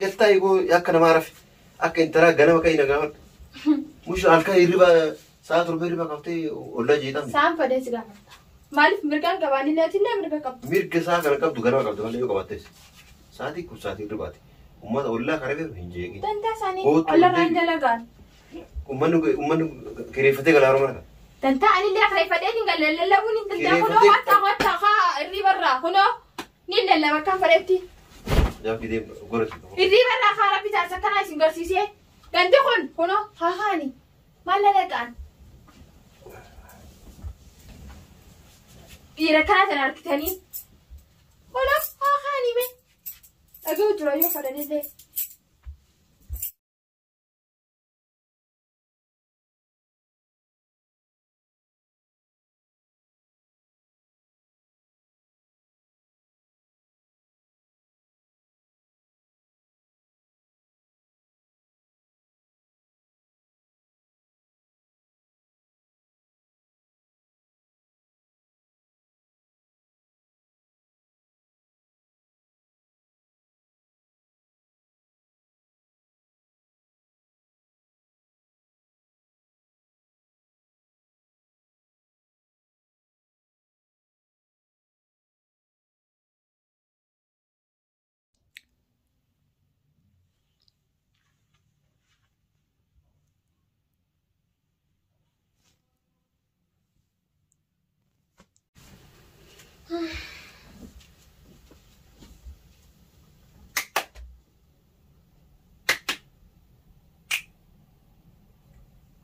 Jaltaa eeguu akka namaa rafe akka intalaa ganama ka'ii na gaafadhu. Mush halkan hirriba sa'a 7 hirriba kaftee ollaa jeeqamti. Sa'aan fadhee si gaafadha. Maaliif mirgaan qabaanillee atillee mirga qabdu. Mirga sa'a kana qabdu ganama qabdu malee yoo qabaattes. Sa'aatii kun sa'aatii hirribaati. Uummata ollaa kana beeku hin jeeqin. Dantaa isaanii Kootu ollarraa hin deebi. dalagaan. Uummanni kireeffatee galaa mana kana. Dantaa anillee kireeffadhee hin galle lallabuun hin danda'amu. Kunoo Kireeffatee- hattaa hattaa haa hirribarraa kunoo ni lallaba akkaan fadhetti. Yaa fidee godhatu. Hirribarraa haa rabbi taasisa akkanaa isin garsiisee. Ganti kun kunoo haa haani maal lalaqaan. Dhiira kana tan argitanii. Kunoo haa haani mee. Dhaga'u jira yoo fadhanillee.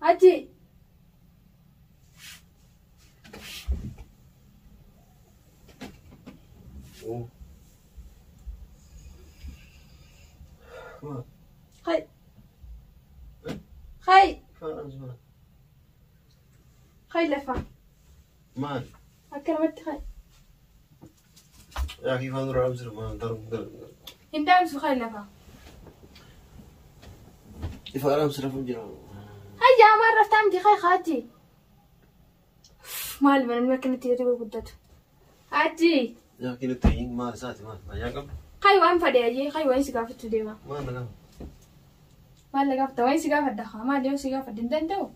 Achi. Hay. Hay. Hay lafa. Maal? Akka namatti hay. Yaa kifaan dura dhaamsiru maal darbu. Hin dhaamsu hay lafa. Ifa dhaamsi rafuun jira. Hayya maal raftaa miti hay haaji. Maal namni akkanatti hirriba guddatu. Haaji. Yaa kinutti hin maal isaati maal? Ayyaa qabdu. Hay waan fadhe ayyee hay waan si gaafachuu deema. Maal na gaafata? Maal na gaafata waan si gaafadha haa maal yoo si gaafadhe hin danda'u.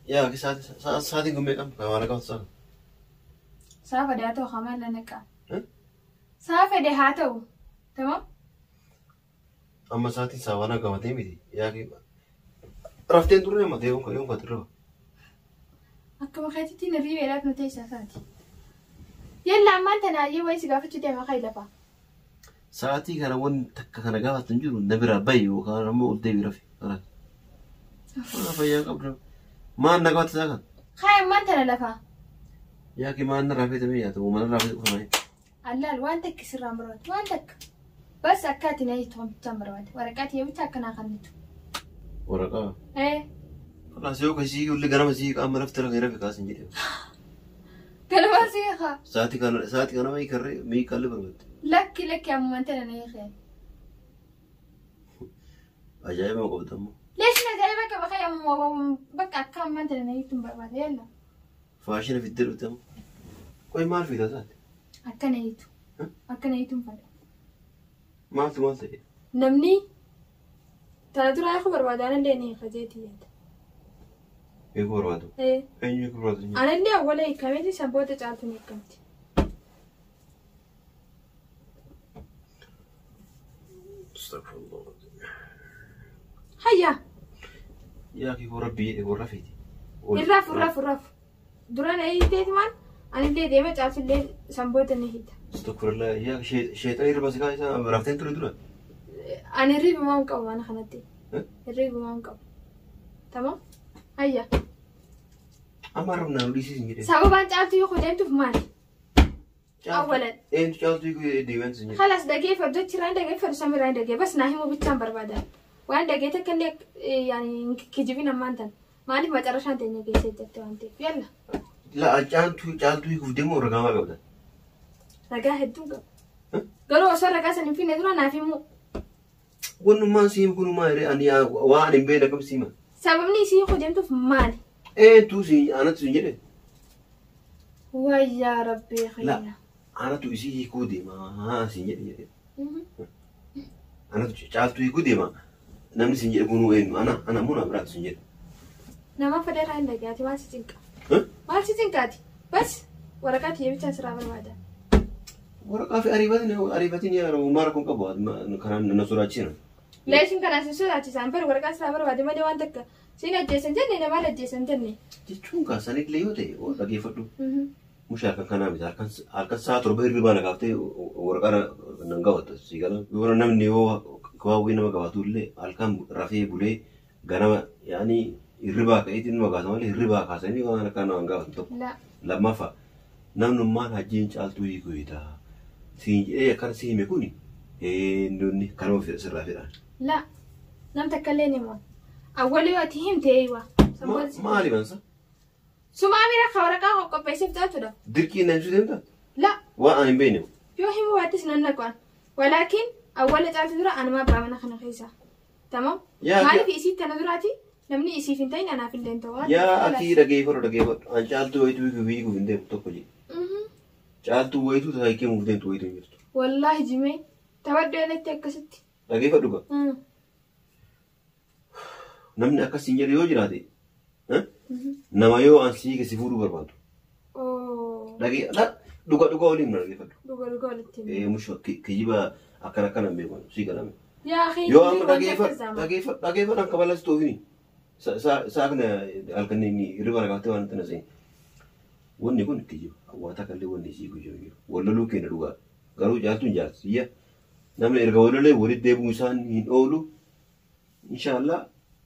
Yaa sa'aatiin kun meeqa? Kan waan gaafatu sa'a. Saa fadhe haa ta'u haa maal na naqa. Saa fedhe haa ta'u. Tamam? Amma sa'aatiin saa waan gaafate miti. Yaa rafteen turre amma ta'e yoon kan turre. Akkuma keetitti hirribeedhaaf nu teessaa isaati. Yalla ammaan tana ayyee waan si gaafachuu deema hay lafa. Sa'aatii kana waan takka kana gaafatu hin jiru na biraa bahi yookaan ammoo ol deebi rafi. Fayyaa qabdu. Maal na gaafata isaa kan? Hay ammaan tana lafa. Yaa kee maal na rafee tamee yaata mana rafee qofa. Allaal waan takka sirraan barbaadu waan takka. Bas akka ati na hiitu bichaan barbaade waraqaa tiyya bicha akkanaa kennitu. Waraqaa. Ee Kalaas yoo kasii ulli ganama sii qaama lafti rafee rafe kaasin jedhe. galma sii haa. Sa'aatii kana mii karree mii kalli barbaadde. Lakki lakki ammaan tana na hiikee. Ajaa'iba qabda ammoo. Leeshin ajaa'iba qaba kaya ammoo bakka akka ammaan tana na hiitu hin barbaade yalla. Faashina fiddee dhufte ammoo. Qoy maal fida isaati? Akka na hiitu. Akka na hiitu hin fadha. Maaltu maal ta'e? Namni tana dura hiikuu barbaadu anallee ni hiika jeetii yaada. Eeguu barbaadu. Ee Eenyu eeguu barbaadu? anallee awwala hiikameeti san booda caaltu ni hiikamti. Astaghfirullah. Hayyaa. Yaa kee rabbii jedhe warra feeti. Irraaf irraaf irraaf. Dura na hiiteeti waan anillee deema caaltullee san booda ni hiita. Astaghfirullah. Yaa sheexan irra basi kaa isaa rafteen ture dura. Ani hirriba hin qabu mana kanatti. Hirriba hin qabu. Tamam? Hayya. Amma rafnaan dhiisiis hin jedhe. Sababaan caaltuu yoo deemtuuf maali? Awwalan. Eenyu caaltuu deebi'an sin jedhe. Khalas dhageeffadhu achirraan dhageeffadhu samiirraan dhagee bas naa himuu bichaan barbaadan. Waan dhagee takka illee yaani kijibin ammaan tan. Maaliif macarrashaan teenya geessee jette waan ta'eef. Yalla. La caaltuu hiikuuf deemu ragaa maal qabda? Ragaa hedduun qaba. Garuu osoo ragaa san hin finne dura naaf himuu. Wannummaan siima kunumaa jedhee ani waan hin beekne akkam siima. Sababni isii hiikuu deemtuuf maali? Eentu si anatu sin jedhe. Wayyaa rabbii La khayya. anatu isii hiikuu deema sin jedhe jedhe. Anatu caaltuu hiikuu deema. Namni siin jedhe kunuu eenyu? Ana immoo na biraatu siin jedhe. Nama fedheeraa hin dhagaati maal si cinqa? Maal si cinqaati? Bas waraqaa tiyya bichaan sirraa barbaada. Waraqaa fi ariifatiin yaa maara kun qabu kanaan na sodaachisina. Leeshin kanaan si sodaachisan bar waraqaa sirraa barbaade malee waan takka siin ajjeesan jenne namaan ajjeesan jenne. Jechuun kaa sanillee yoo ta'e dhageeffadhu. Mushaa halkan kanaa miti halkan sa'a 7 hirribaa na kaaftee waraqaa nan gaafata si gala. Yoo namni yoo waawwii nama gaafatu illee halkan rafee bulee ganama yaani hirribaa ka'eetiin nama gaafata malee hirribaa kaasanii waan akka nama gaafatu tokko. Lammaffaa namnummaan hajjiin caaltuu hiikuu hiitaa. Siin jedhee akkana si hime kuni eenyuun kanuma sirraa fedhaan. La nam takka illee ni himu. Awwali yoo ati himte eeywa. Maali bansa? Sumaa bira ka waraqaa qopheesseef caaltuudha. Dirqii na ibsuu deemtaa? La. Waan ani hin beekne. Yoo himuu baattis nan naqaan. Walaakin awwala caaltu dura anuma abbaa mana kana keessa. Tamam? Maaliif isii tana duraati namni isiif hin ta'in anaaf illee hin ta'u. Yaa akii dhageeffadhu dhageeffadhu. An caaltuu wayituu hiikuuf hin deemu tokko jedhe. Caaltuu wayituu hiikuuf deemtu wayituu hin jirtu. Wallaahi jimee taphadhu yaalatti akkasitti. Dhageeffadhu gaa. Namni akkas hin jedhe yoo jiraate nama yoo an siike si fuudhuu barbaadu. Dhuga dhuga waliin na dhageeffadhu. Dhuga dhuga walitti. Mushoo kijiba akkana akkana hin beeku sii galame. Yoo amma dhageeffadhu dhageeffadhu akka balleessitu ofiini. Sa'a kana halkan inni hirriba na kaaftee waan tana seeni. Wanni kun kijiba hawwaata kallee wanni sii guyyaa jiru. Walloluu keenya dhugaa garuu caaltuun jaarsi namni erga wallolee walitti deebi'uu isaan hin oolu. Inshaallah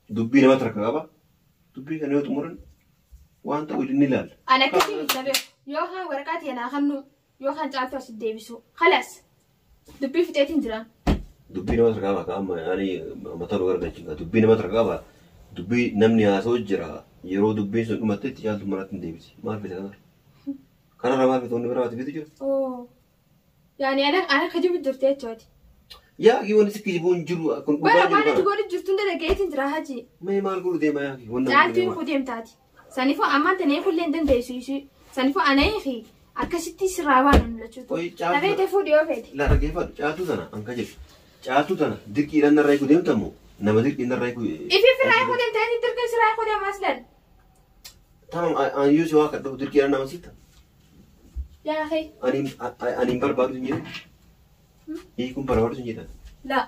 dubbii namatti harka qaba. Dubbii kana yoo xumuran waan ta'u ni ilaalla. Ani akkasii miti beeku. Yookaan waraqaa ta'e naa kennu yookaan caaltuu asitti deebisu. Khalaas dubbii fixeetiin jira. Dubbii namatti harka qaba amma ani mataa nu gargaarchiisa. Dubbii namatti harka qaba. Dubbii namni haasa'u jira. Yeroo dubbiin sun dhumatte itti caaltuu manatti hin deebisi. Maal fite kanarra? Kanarra maal fite wanni biraa fitu jira? Yaani ana kijibu jirti jechuuti. Yaa wanni si kijibuun jiru kun dhugaa jiru. Bara waan ati godhu jirtu hunda dhagayeetiin jira haji. Mee maal godhu deema yaa wanni. Caaltuu hiikuu deemtaati. Saniifuu ammaan tana hiikullee hin dandeessu ishee. Saniifuu ana hiiki akkasitti sirraa waan mul'achuutu. Nafeete fuudhi yoo feete. La dhageeffadhu caaltuu tana an ka jedhu. Caaltuu tana dirqiidhaan narraa hiikuu deemtamoo nama dirqiin narraa hiikuu. Ifi firraa hiikuu deemta inni dirqiin sirraa hiikuu deema aslan. Tamam an yoo si waa kadhu dirqiidhaan nama sitta. Yaa akhi. Ani hin barbaadu hin jedhu. Hiikuun barbaadu hin jedhan. La.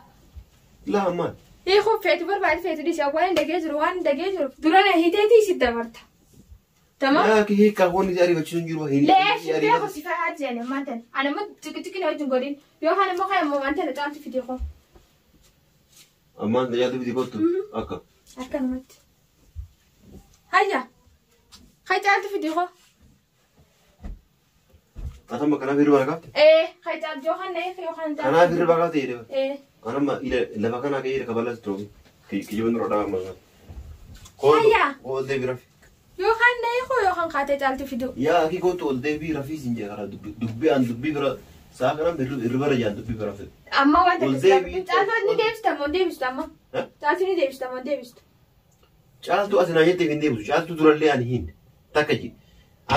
La ammaan. Hiikuun feetu barbaadu feetu dhiisi waan dhagee jiru waan dhagee jiru durana hiteetii si dabarta. Tamam? Yaa hiikaa wanni si ariifachiisu hin jiru. Leeshi beeku si fa'aa jedhan ammaan tana. Ani immoo tiqitiqina wajjin godhin yookaan immoo kan immoo ammaan tana caaltu fidee koo. Ammaan tana caaltu fidee kootu akka. Akkanumatti. Hayya. Kan caaltu fidee koo. Atama kanaaf hirriba kaafte? Kan caaltu yookaan na hiika yookaan caaltu. Kanaaf hirriba kaafte jedhee. Anamma lafa kanaa ka'ee kaballas turuu. Kijiban dura dhaabama. Hayya. Ol deebii rafi. Yookaan na hiiku yookaan kaatee caaltu fiduu. Yaa akii kootu ol deebii rafii siin jedha karaa dubbii an dubbii bira sa'a kanaan hirriba rajaan dubbii bira fedhu. Amma waan takka caaltu ni deebista moo deebistu amma? Caaltu ni deebista moo deebistu? Caaltu ati naa jetteef hin deebisu caaltu durallee ani hin takka jedhe.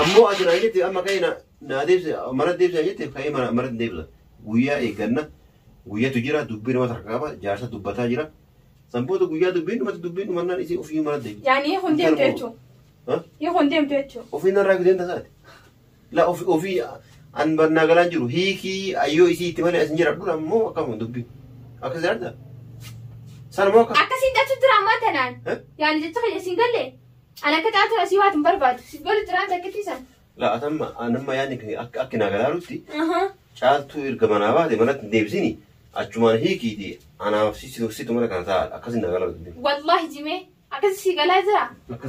Ammoo ati naa jetteef amma ka'ee naa deebise mana deebise jetteef ka'ee mana hin deebisa. Guyyaa eegganna guyyatu jira dubbii nama harka qaba jaarsa dubbataa jira. Sanboota guyyaa dubbiin dhumatti dubbiin dhumannaan isii ofii mana deebisa. Yaani hiikuun deemtu jechuudha. Hiikuun deemtu jechuudha. Ofii narraa fideen tasaati. La ofii an barnaa galaan jiru hiikii ayyoo isii itti malee asin jira dura ammoo akkama dubbii. Akkas jedhata. Sanmoo akka. Akkasiin jechuun jira ammaa tanaan. Yaani jecha kiyya siin galle. Ani akka caaltuu asii waati hin barbaadu. Si godhu jiraan takkitiisan. La atamma anamma yaani akka naa galaalutti. Caaltuu erga manaa baate manatti hin deebisini achumaan hiikiiti anaaf situ mana kana taa'aadha akkasiin naa galaalutti. Wallaahi jimee akkasi si galaa jira.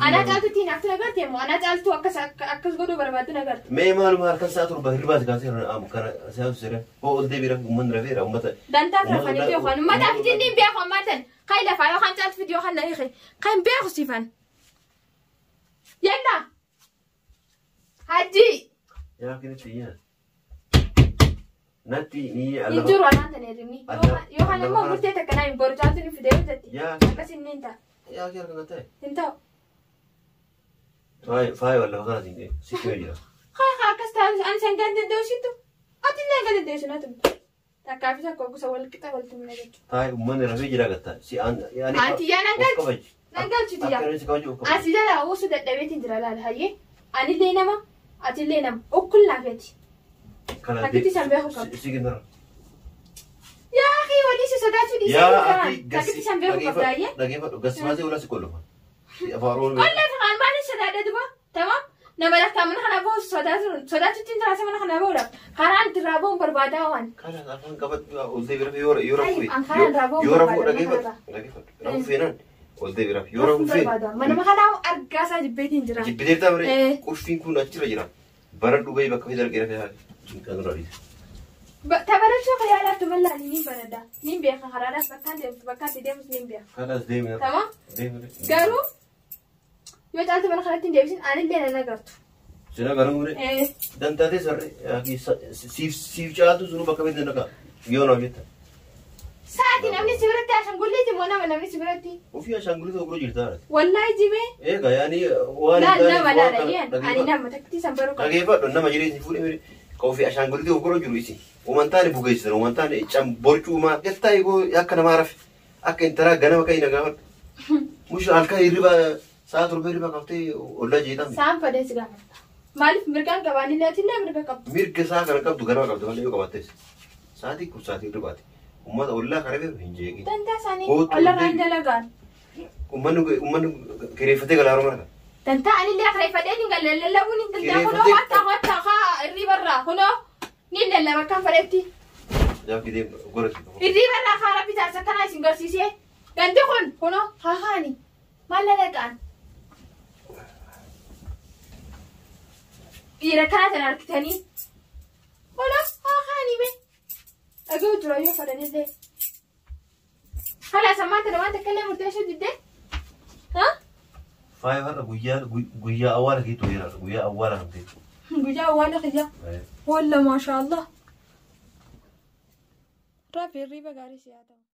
Anaa caaltuutti hinaaftu nagarte moo anaa caaltuu akkas godhuu barbaaddu nagarte. Mee maaluma halkan sa'a 7 hirribaas kaasee kana siyaasa seera hoo ol deebii rafi uummanni rafeera uummata. Dantaaf rafanii beeku uummataaf ittiin hin beeku ammaa tan kan lafaa yookaan caaltu fidi yookaan na hiike kan beeku siifan. Yalla. Hajji. Yaa kanatti yaa. Natti ni Hin jiru anaan tana hirribni. Yookaan immoo murtee takka naa hin boru caaltu ni fidee hojjetti. Akkas inni hin ta'a. Yaa kee harka ta'e. Hin ta'u. Faaya lafa kana siin sitti jira. Haa akkas ta'a ani san kan danda'u sittu. Ati illee kan dandeessu na tumtu. Takkaa fi takka gosa wal qixa wal tumna jechuudha. Taa'e uummanni rafee jira gatta. Si an yaani. Anti yaa nan galchi. Nan galchi tiyya. Akka inni si kabaju of kabaji. Asi jala usu dadhabeetiin jira laala hayyee. Anillee nama atillee nama ukkul naafeeti. Kana Takkitti san beeku qabdu. Si kennara. Yaa akhi walii si sodaachuu dhiisee Yaa jira. akhi Takkitti san beeku qabda hayyee. Dhageeffadhu gassimaasee wala si kollofa. Si afaan Oromoo. Qollee fi kan maaliif sodaadha duba? Tamam. Nama lakkaa mana kana bahu sodaachuutti hin jiraase mana kana bahuudhaaf karaan itti irraa bahuun barbaadaa waan. Kana afaan qabadhu ol deebi rafu yoo rafu. Ay, an karaan irraa bahuun Yoo rafu barbaada, dhageeffadhu. Dhageeffadhu. Rafu feenaan ol deebi rafu. Yoo rafu Rafuun barbaada. Manuma kanaa argaa isaa jibbeetiin jira. Jibbiteef ta'a Eh. bare qulfiin kun achirra jira. Bara dhugee bakka fi dargee rafee haali. Cinqaan irraa dhiisa. Tabarachuu kan yaalaattu bal'aan niin barada. Niin beeka karaadhaas bakkaan deemtu bakkaan itti deemus niin beeka. Kanaas deemi. Tamam. Deemi. Garuu yoo caaltu mana kanatti hin deebisin anillee nan agartu. Sina garuu mure. Eh, Dantaatee sarre siif caaltu sunu bakka beektan dhaqa. Yoo naaf jetta. Sa'aatii namni si biratti ashaangulliiti moo nama namni si biratti? Ofii ashaangulliitii oguruu jirta. Wallaahi jibee. Egaa yaani waan Laal nama laala yeen ani nama takkitii san baruu qaba. Dhageeffadhu nama jireenya fuudhee mire ka ofii ashaangulliitii oguruu jiru isin. Uummantaan bugeessisan uummantaan borcuu maa galtaa eegoo akka namaa rafe akka intalaa ganama kan hin gaafadhu. Mush halkan hirriba sa'a torba hirriba kaftee ollaa jeeqamti. Sa'aan fadeen si gaafata. Maaliif mirgaan qabaanillee atillee mirga qabdu. Mirga isaa kana qabdu ganama qabdu malee yoo qabattes. Sa'aatii kun sa'aatii hirribaati. Uummata ollaa kana beeku hin jeeqin. Dantaa isaanii Kootu ollarraa hin deebi. dalagaan. Uummanni kireeffatee galaa yeroo mana kana. Dantaa anillee kireeffadhee hin galle lallabuun hin danda'amu. Kunoo Kireeffatee- hattaa hattaa haa hirribarraa kunoo ni lallaba akkaan fadhetti. Jaaf gidee godhatu. Hirribarraa haa rabbi taasisa akkanaa isin garsiisee. Gandi kun kunoo haa haani maal lalaqaan. Dhiira kana tan argitanii. Kunoo haa haani bee. Dhaga'u jira yoo fadhanillee. Kalaas ammaan tana waan takka illee murteessuu diddee. Haa? Faaya har'a guyyaa guyyaa awwaala keetu jira guyyaa awwaala kan ta'e. Guyyaa awwaala kiyya. Walla maashaallah. Rabbi hirriba gaarii si haa ta'u.